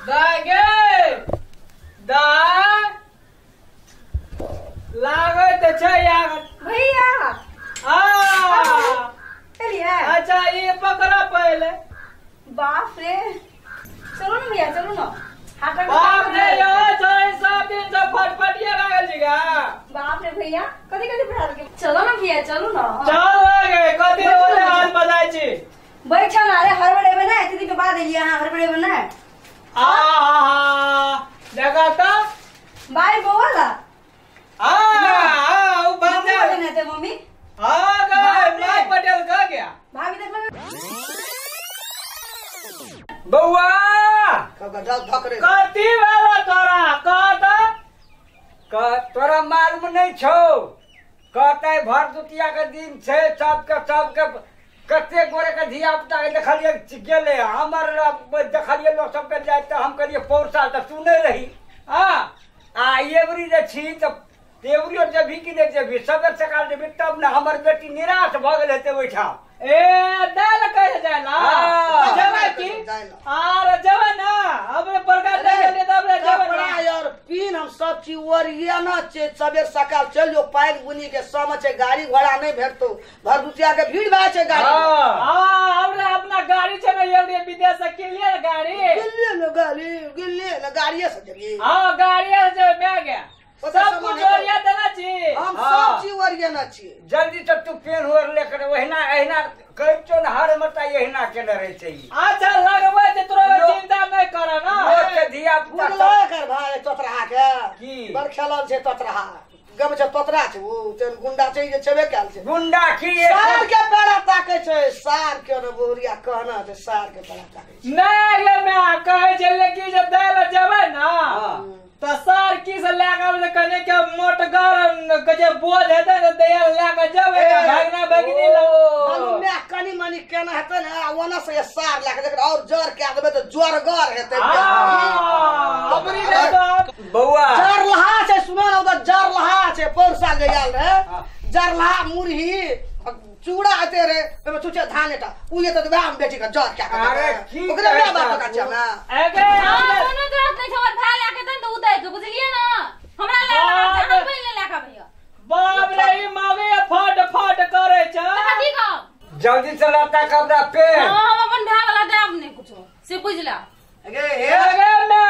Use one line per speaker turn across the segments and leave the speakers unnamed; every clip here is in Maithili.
दागे दा लागत छै यार
भैया।
आ
चलिए।
अच्छा ये पकड़ा पहले।
बाप रे चलो ना भैया चलो ना।
बाप रे यो छै सब दिन से फटफटिया लागल छी गा।
बाप रे भैया कथि कथि पढ़ा के। चलो ना भैया चलो ना।
चल गे कथि होले हाथ बजाय छी।
बैठो ना। अरे हड़बड़ेबे ना एते दिन के बाद एलियै अहाँ हड़बड़ेबे ना।
आ हा हा देखा त
बाय बोला।
आ आ उ बंदा
ने ते मम्मी।
हां गे my Patel का गया
भाभी देख ले
बउआ
कथी भेलो तोरा कहता
तोरा मालूम नहीं छौ कहते भरदुतिया के दिन छै सबके सबके कते गोरे के धिया पुता के देखलिए गेले हमर देखलिए लोग सबके जाय त हम कहलिए पौर साल त तू नहीं रही।
हां
आ एवरी जे छी त एवरियो जेबही कि नहीं जेबही सबेर सकाल जेबही तब ने हमर बेटी निराश भ गेल हेतै ओहिठाम।
ए दाल कहे जाला जबै की आर जबै ना हमरे प्रकार दे तब रे जबै
कपड़ा और पिन हम सब चीज ओरिया न छे सबेर सकाल चल जो पानि बुनी के समय छै गाड़ी घोड़ा नहीं भेटतो भरदुतिया के भीड़ भए छै गाड़ी।
हां हमरे अपना गाड़ी छै ने एवरी विदेश से किनलिए गाड़ी
किनलिए ने गाड़ी किनलिए ने गाड़िए से जलिए।
हां गाड़िए से मैं गया सब कुछ ओरिया देना छी
हम सब चीज ओरिया ना छी।
जल्दी से तू पेन होर लेकर ओहिना एहिना कहै न हर मता एहिना केने रहै छै।
अच्छा लगबै छै तोरा चिंता नहीं कर ना
लोक के धिया पुता
बुझलो कर भाई तोतरहा के
की
बड़ खेलल छै तोतरहा गम छै तोतरा छै उ तेन गुंडा छै जे छेबे कैल छै
गुंडा की
सार के पेड़ा ताकै छै सार के न बोरिया कहना छै सार के पेड़ा ताकै छै
नहीं रे मैं कहै छै लेकिन जब दैल जेबै ना त सार की से लए के आबै कने के मोटगर के जे बोझ हेतै ने दया लए के जेबै भागना भगनी लो
मालूम ने कनी मनी केना हेतै ने ओना से सार लए के देख और जर के देबै त जोरगर हेतै।
अबरी रे बाप
बउआ
जर लहा छै सुनो न उधर जर लहा छै पौर साल जे आयल रहे जर लहा मुरही चूड़ा आते रे ओमे चूचे धान एटा उ ये त देबै हम बेटी के जर के
अरे की
ओकरे बड़ा बात का छै ना
एगे
कोनो जरूरत नहीं हमर भाई लाके दन त उ दे के बुझलिए ना हमरा ले हम बहिन ले लाके भैया।
बाप रे ई मावे फट फट करे छै
कथी कहब
जल्दी से लता कपड़ा पे।
हां हम अपन भाई वाला देब नहीं कुछो से बुझला।
एगे
एगे ना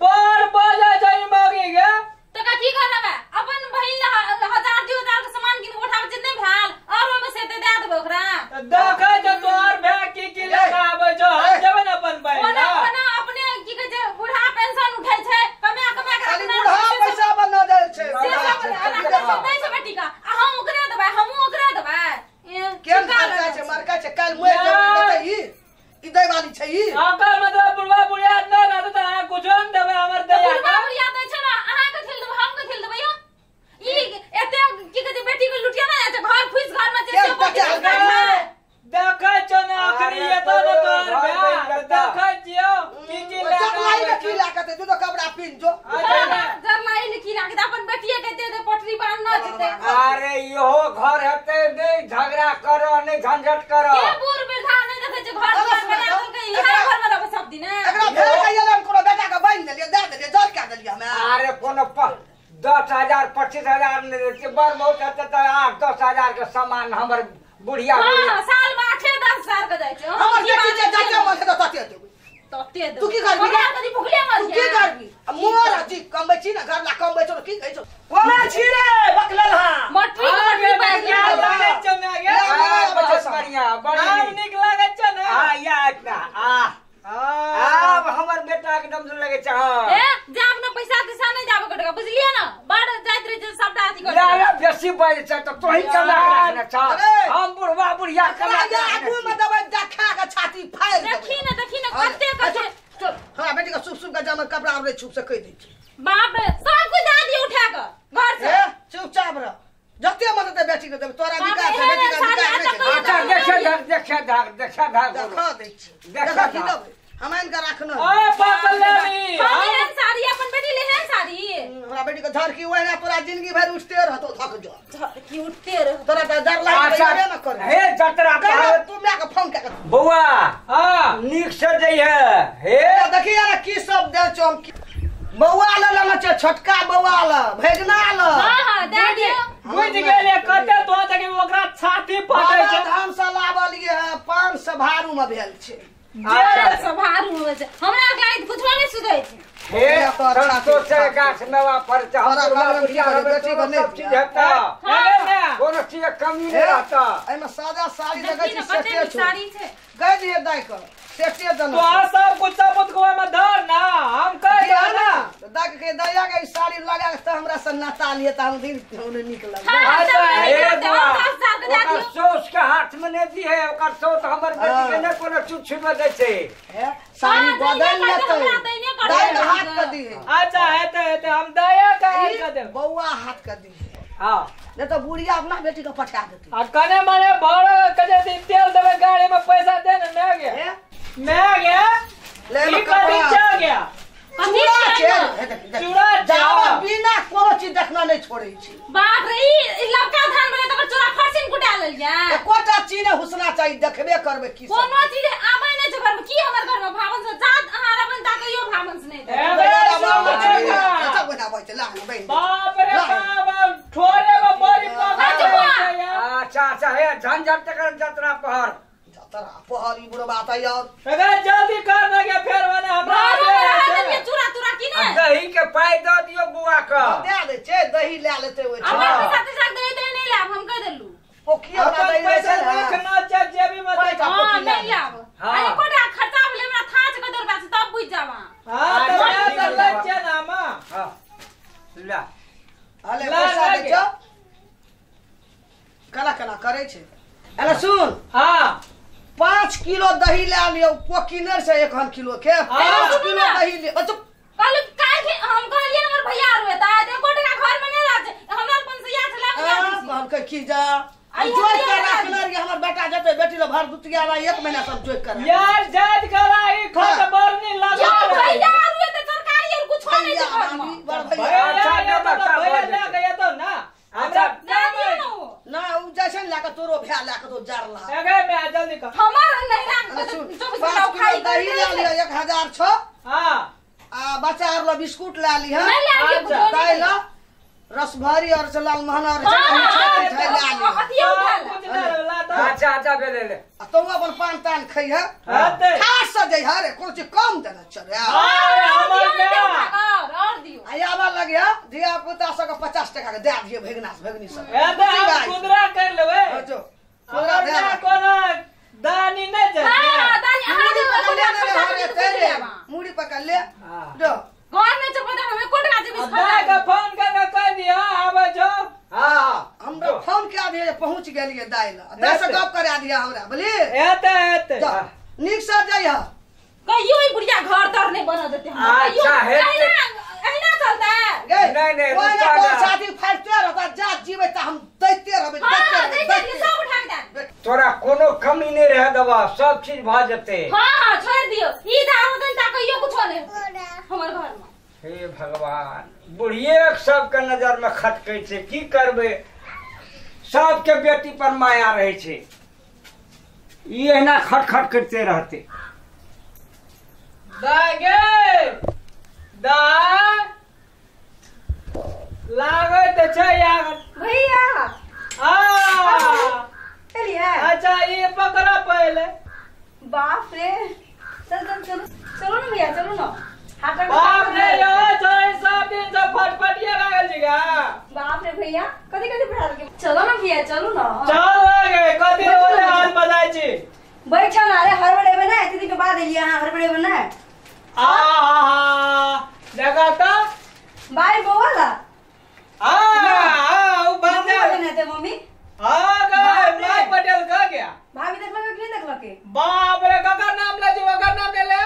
बड़ बजा छै ई मागे गे
त कथी करबे अपन बहिन ला 1000 2000 के सामान किन उठाबै छै नहीं भेल और ओमे से दे देबै ओकरा
देखै छ तोहर भाय की की लेके आबै छौ हम जेबै ने अपन बहिन
ओना ओना अपने की कहै छै बूढ़ा पेंशन उठै छै कमा कमा के
खाली बूढ़ा पैसा बना जाइ छै
से सब दै छै बेटी का आ हम ओकरे देबै हमहूँ ओकरे देबै।
केन खर्चा छै मरका छै काल मोर जेबै बताई ई दै वाली छै ई
ओकर मतलब बुढ़वा बुढ़िया नै रहतै त अहाँ कुछो नै देबै हमर दया
बुढ़वा बुढ़िया दै छै ना अहाँ के खेल देबै हम के खेल देबै यो ई एते की कहै छै बेटी के लुटिया ना जाय छै घर फुस घर में जे
देखै छौ ने अखनी एतो ने तोहर भाय देखै छियौ की की ले
जरलाई ने की लागत दू तो कपड़ा पिन जो
जरलाई ने की लागत अपन बेटिए के दे दे पटरी बांधना जेतै।
अरे इहो घर हेतै नै झगड़ा कर नै झंझट कर
के बूढ़ वृद्धा नै देखै छै घर दुआर बना देलकै इहे घर में रहबै सब दिन।
एकरा भेल कहिया हम कोनो बेटा के बान्हि देलियै दे देलियै जर के देलियै हमे।
अरे कोनो 10,000 25,000 नै देतै बड़ बहुत हेतै त 8-10 हजार के सामान हमर बुढ़िया
हां साल में 8-10 हजार के जाय छै
हमर बेटी जे जाते मन हेतै तते देबै
तते देबै।
तू की करबी
हमरा कदी भुखले मर
तू की करबी आ मोर जी कमबै छी ना घर ला कमबै छौ की कहै छौ कोना छी रे बकलल हां
मटरी के मटरी पाइ
के लागै छौ ने गे
बहुत बढ़िया बड़ी
नाम नीक लागै छौ ने।
हां या इतना आ आब हमर बेटा एकदम से लगे छै। हां
ए जाब न पैसा दिशा नहीं जाब कटका बुझलिए ना बड़ जाइत रहे छै सबटा अथी कर
ला ला बेसी बाज छै त तोही कमा रखने छ हम बुढ़वा बुढ़िया कमा
के आगू में दबै देखा के छाती फाड़ देबै।
देखी न देखी न कते कते
चल हमरा बेटी के सूप सूप के जामा कपड़ा आबै छुप से कहि दै छी।
बाप रे सब कुछ दे दियो उठा के घर से।
ए चुपचाप रह जते मन ते बेटी के देबै तोरा अधिकार छै बेटी के अधिकार नहीं छै।
अच्छा देखे धाक देखे धाक देखे धाक
देखा दै छी देखा की देबै हम इनका रखना
ओए पकड़ लेबी
हम एहन साड़ी अपन बेटी ले एहन साड़ी। दी
हमरा बेटी के झरकी ओहिना तोरा जिंदगी भर उठते रहतो थक जो
झरकी उठते रह
तोरा त डर लागे न कर
हे जतरा
तू my के फोन के
बौआ
हां
नीक से जइहे हे
देखिए ना की सब दे छो हम बौआ ल लना छे छोटका बौआ ल भेजना ल
हां हां दे दियो
बुझ गेले कते तो तक ओकरा छाती फटै छै
धाम से लावलिए है 500 भारू में भेल छै
जे सभारू होवे छै हमरा गाय कुछो नहीं सुधै छै
हे संतोष के गाछ मेवा पर छै हमरा बुढ़िया बेटी बने सब चीज हेता कोनो चीज के कमी नहीं रहता
एमे सादा साड़ी लगै छै सेटे
साड़ी छै
गई दिए दाई के सेटे दन
तो सब कुछ सबूत को में धर ना हम कह दे ना
दाई के दया के साड़ी लगा के त हमरा से नाता लिए त हम दिन ओने निक लग
अच्छा हे बुआ ओकर सोच के हाथ में नहीं दी है ओकर सोच हमर बेटी के ने कोनो चीज छुबे दै छै
हे साड़ी बदल लेतै दाई के हाथ के दी है
अच्छा हेते हेते हम दया के हाथ के दे
बौआ हाथ के दी
हां
नहीं तो बुढ़िया अपना बेटी के पठा देती
आ कने माने भर कजे दिन तेल देवे गाड़ी में पैसा दे ना मैं गया मैं गया
ले
ई कदी चल गया
चूड़ा छै
चूड़ा
जावा बिना कोनो चीज देखना नहीं छोड़ै छी
बाप रे ई लड़का धान बने तकर चूड़ा फरसिन कुटा लेल जा
एकोटा चीज नहीं हुसना चाहिए देखबे करबे की
कोनो चीज आबै नहीं छै घर में की हमर घर में भावन से जात अहाँ रबन ता कहियो भावन से नहीं दे
अच्छा बना बैठ ला बहिन
बाप रे बाप ठोरे में बड़ी पकड़
अच्छा अच्छा हे झंझट तकर जतरा पहर
जतरा पहर ई बुढ़वा आता यार
अगर जल्दी कर ना के फेर बना हमरा
दे चूड़ा तुरा की ने
दही के पाई दऽ दियो बुआ के
दे दे छै दही ले लेते ओइ
छै हमरा पैसा तैसा दही दही नहीं लाब हम कह देलू
पोखिया वाला दही
पैसा रखना छै जेबी में
हां नहीं लाब अरे कोटा खर्चा भेले हमरा थाच के दरबा से तब बुझ जावा
हां त मैं त लग छै ना मां
हां ला
अले पैसा दे छौ कला कला करे छै अरे सुन
हां
5 किलो दही ले लियो पोकिनर से 1 किलो के 5 किलो दही ले अच्छा
कल काहे के हम कहलिए हमर भैया आर होता देखो टका घर में नहीं राज हमरा अपन से याद ला
कहल के की जा जोड़ के रखने रहिए हमर बेटा जते बेटी ल भर दुतिया ला 1 महीना सब जोड़ कर
यार जात करा ई खत बरनी लगा
यार भैया आर हुए त सरकारी और कुछ नहीं छै घर में
भैया
अच्छा भैया ले गया तो ना
अच्छा
ना उ जैसे ला के तोरो भ्या ला के तो जार ला
अगे मैं जल्दी कर
हमर नहीं राख
5 किलो दही ले लियो 1006
हां
आ बच्चा आर ला बिस्कुट ला लिहा
दाई
ला रसभरी और से लाल मोहन और मिठाई ला लिहा
अच्छा अच्छा भेले ले
आ तू अपन पान तान खइहा खास से जइहा रे कोनो चीज कम देना चल
यार हमर
और दियो
आ आवा लगिया धिया पुता सब के 50 टका के दे दियो भेगना भेगनी सब
ए त हम खुदरा कर लेबै
जो खुदरा दे
कोनो दानी नहीं जाए
हां दानी अहाँ
दे मुड़ी पकड़ ले जो
घर में चपता हमें कोटा जे बिस्कुट
दाई के फोन करके कह दिया आबै छौ
हां
हमरा फोन के दिया पहुंच गेलिए दाई ला दाई से गप करा दिया हमरा बोली
एते एते
नीक से जइहा
कहियो ई बुढ़िया घर तर नहीं बना देते हमरा कहियो अहिना चलता है
नहीं नहीं
कोई ना कोई शादी फाटते रहता जा जीवे त हम दैते रहबे दैते
रहबे सब उठा के दे
तोरा कोनो कमी नहीं रह दबा सब चीज भ जते
हां हां छोड़ दियो ई दाऊ दिन ता कहियो कुछो नहीं हमर घर में
हे भगवान बुढ़िए सबके नजर में खटकै छै की करबै सबके बेटी पर माया रहै छै ई एना खटखट करते रहते
दाई गे दाई लागै त छै यार
भैया
आ
चलिए
अच्छा ये पकड़ा पहले
बाप रे चल चल चलो चलो ना भैया चलो ना
बाप रे यो छोरी सब दिन से फटफटिया लागल छी गा
बाप रे भैया कथी कथी पढ़ा के चलो ना भैया चलो ना
चल लगे कथी होले हाल बजाय छी
बैठ ना अरे हड़बड़ेबे ना एते दिन के बाद एलियै अहाँ हड़बड़ेबे ना
आ हा हा देखा त
बाय बौआ ला
आ आ उ बंदे
मम्मी ते मम्मी
हां गए मैं पटेल का गया
भाभी देखलक कि नहीं देखलक के
बाप रे ककर नाम ले छी ओकर नाम ले ले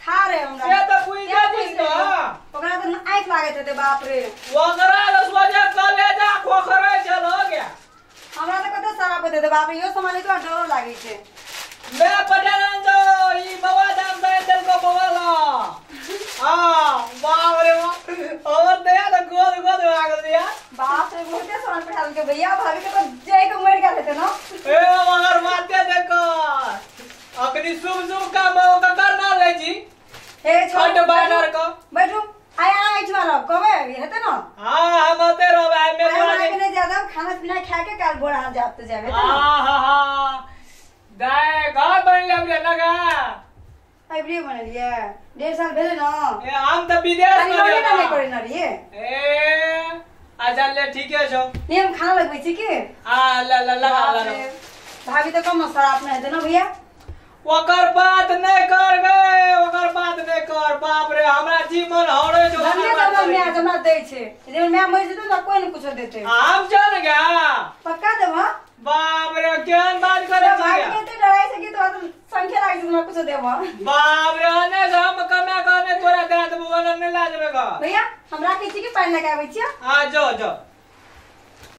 था रे हमरा
से त बुझ जा छी
ओकरा त आंख लागैत हेतै बाप रे
ओकरा लसवजे कले जा खोखरे चल हो गया
हमरा त कते सारा पे दे बाप रे यो सामान तो डर लागै छै
मैं पटेल जो ई बाबा दाम दे दिल को बवाला हां बाप रे बाप
जायब तऽ जायब हेतै ने?
आहा दाय घर बनले हमरे लगा
अबरी बनेलियै 1.5 साल भेलै ने।
ए हम तऽ विदेश
खाली
में
लोने टा नहि
रहियै।
करै ने रहियै।
ए अच्छा ले ठीके छौ।
नहीं हम खाना लगबै छी की?
आ ल ल लगा
बाप
लगा।
रे, भाभी तऽ कम शराब नहि हेतै ने भैया?
ओकर बात नहि कर गे, ओकर बात नहि कर। बाप रे हमरा जीवन हरे छौ।
धन्य
ओकर बात
तऽ हमर
करै।
माय हमरा दै छै, जे माय मरि जेतै तऽ कोइ नहि कुछो देतै।
हम चल गया
पक्का देब? हाँ
बाप रे केहन बात करे छी
भाभी
गे?
के एते डराइ छै कि तोरा तऽ संख्या लागै छै हमरा कुछो देब।
बाप रे ने हम कमा के ने तोरा दे देबो, ओना नहि ला जेबे घर।
भैया हम राखै छी कि पानि लगाबै छियै?
हाँ जो जो।